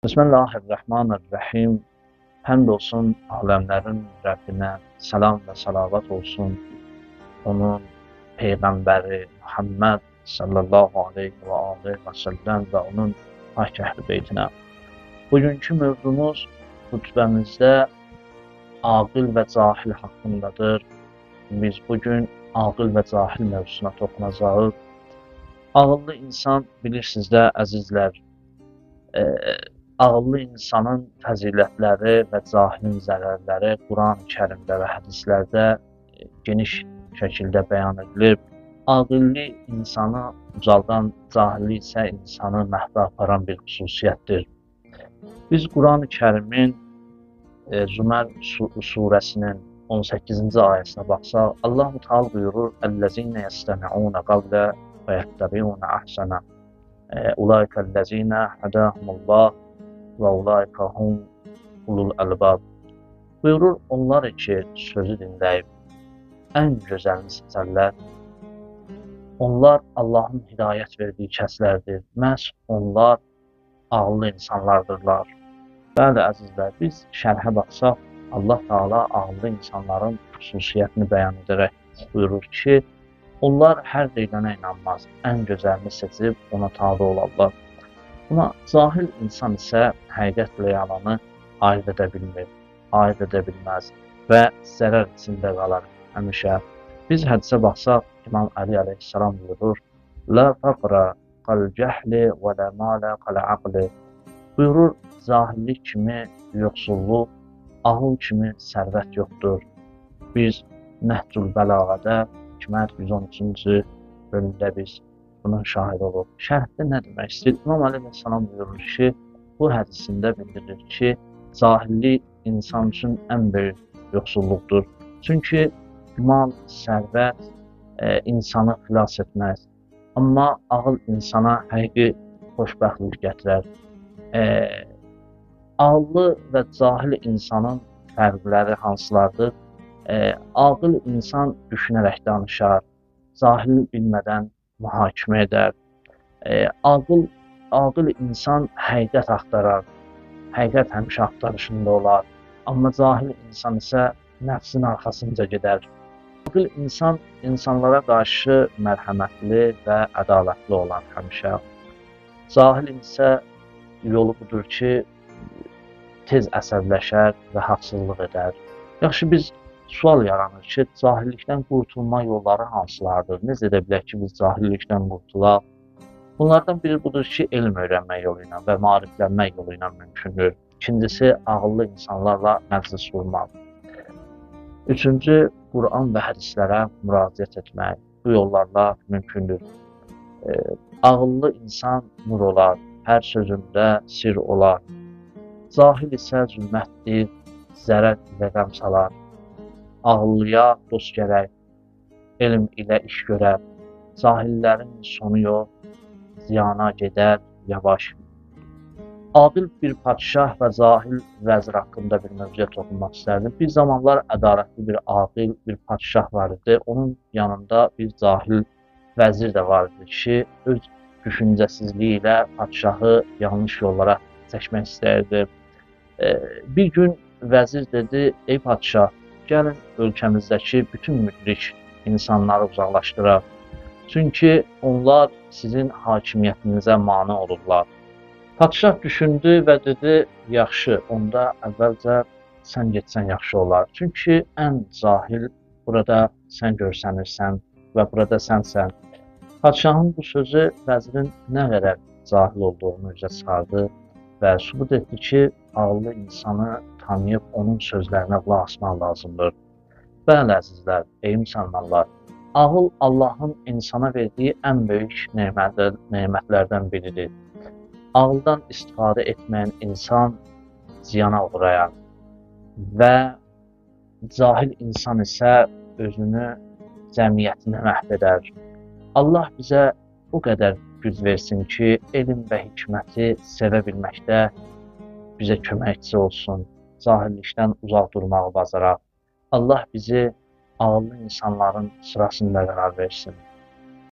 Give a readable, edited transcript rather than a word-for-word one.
Bismillahirrahmanirrahim. Həmd olsun aləmlərin Rəbbinə, salam və salavat olsun onun Peyğəmbəri Muhammed sallallahu aleyhi və aleyhi və səlləm və onun pak əhl-i beytinə. Bugünkü mövzumuz xutbəmizdə aqil və cahil haqqındadır. Biz bugün aqil və cahil mövzusuna toxunacağıq. Ağıllı insan, bilirsiniz də əzizlər, ağıllı insanın fəzilətləri və cahilin zərərləri Quran-ı Kərimdə və hədislərdə geniş şəkildə bəyan edilib. Ağıllı insanı ucaldan, cahillik isə insanı məhvə aparan bir xüsusiyyətdir. Biz Quran-ı Kərimin Zümer surəsinin 18-ci ayəsinə baxsaq, Allah-u Teala buyurur: "Əlləzîne yestemi'ûne qavle və yettebi'ûne ahsene. Ulaikellezîne hedâhumullah və ulaika hum ulul əlbab." Buyurur, onlar ki, sözü dinləyib ən gözəlini seçərlər. Onlar Allahın hidayət verdiyi kəslərdir. Məhz onlar ağıllı insanlardırlar. Bəli, əzizlər, biz şərhə baxsaq, Allah Teala ağıllı insanların xüsusiyyətini bəyan edərək buyurur ki, onlar hər deyilənə inanmaz, ən gözəlini seçib ona tabi olarlar. Amma cahil insan isə həqiqətlə yalanı ayırd edə bilmir, ayırd edə bilməz və zərər içində qalar həmişə. Biz hədisə baxsaq, İmam Əli əleyhissalam buyurur: "La faqra qal cəhli və la mala qal aqli." Buyurur, cahillik kimi yoxsulluq, ağıl kimi sərvət yoxdur. Biz Nəhcül Bəlağədə Hikmət 113-cü bölümdə biz bunun şahid oluq. Şərhdə nə demək istəyir? İmam Əli əleyhissalam buyurur ki, bu hədisində bildirir ki, cahillik insan üçün ən böyük yoxsulluqdur. Çünki mal, sərvət insanı xilas etməz. Amma ağıl insana həqiqi xoşbəxtlik gətirər. Ağıllı və cahil insanın fərqləri hansılardır? Ağıl insan düşünərək danışar, cahil bilmədən mühakimə edər. Ağıl insan həqiqət axtarar, həqiqət həmişə axtarışında olar. Amma cahil insan isə nəfsin arxasınca gedər. Ağıl insan insanlara qarşı mərhəmətli və ədalətli olar həmişə. Cahil isə yolu budur ki, tez əsəbləşər və haqsızlıq edər. Yaxşı, biz sual yaranır ki, cahillikdən qurtulma yolları hansılardır? Necə edə bilək ki, biz cahillikdən qurtulaq? Bunlardan biri budur ki, elm öyrənmək yolu ilə və maariflənmək yolu ilə mümkündür. İkincisi, ağıllı insanlarla məclis qurmaq. Üçüncü, Quran və hədislərə müraciət etmək. Bu yollarla mümkündür. Ağıllı insan nur olar, hər sözündə sir olar. Cahil isə zülmətdir, zərər ilə qəm salar. Ağıllıya dost gərək, elm ilə iş görər. Cahillərin sonu yox, ziyana gedər yavaş. Adil bir padşah və cahil vəzir haqqında bir mövzuya toxunmaq istərdim. Bir zamanlar ədalətli bir adil bir padşah var idi. Onun yanında bir cahil vəzir də var idi ki, öz düşüncəsizliyi ilə padşahı yanlış yollara çəkmək istəyirdi. Bir gün vəzir dedi: "Ey padşah, gəlin ölkəmizdəki bütün müdrik insanları uzaqlaşdıraq. Çünki onlar sizin hakimiyyətinizə mane olurlar." Padşah düşündü və dedi: "Yaxşı, onda əvvəlcə sən getsən yaxşı olar. Çünki ən cahil burada sən görsənirsən və burada sənsən." Padşahın bu sözü vəzirin nə qədər cahil olduğunu üzə çıxardı və sübut etdi ki, ağıllı insanı tanıyıb onun sözlərinə qulaq asmaq lazımdır. Bəli, əzizlər, ey müsəlmanlar, ağıl Allahın insana verdiyi ən böyük nemətlərdən biridir. Ağıldan istifadə etməyən insan ziyana uğrayar və cahil insan isə özünü cəmiyyətini məhv edər. Allah bizə o qədər güc versin ki, elm və hikməti sevə bilməkdə bizə köməkçi olsun, cahillikdən uzaq durmağı bacaraq. Allah bizi ağıllı insanların sırasında qərar versin.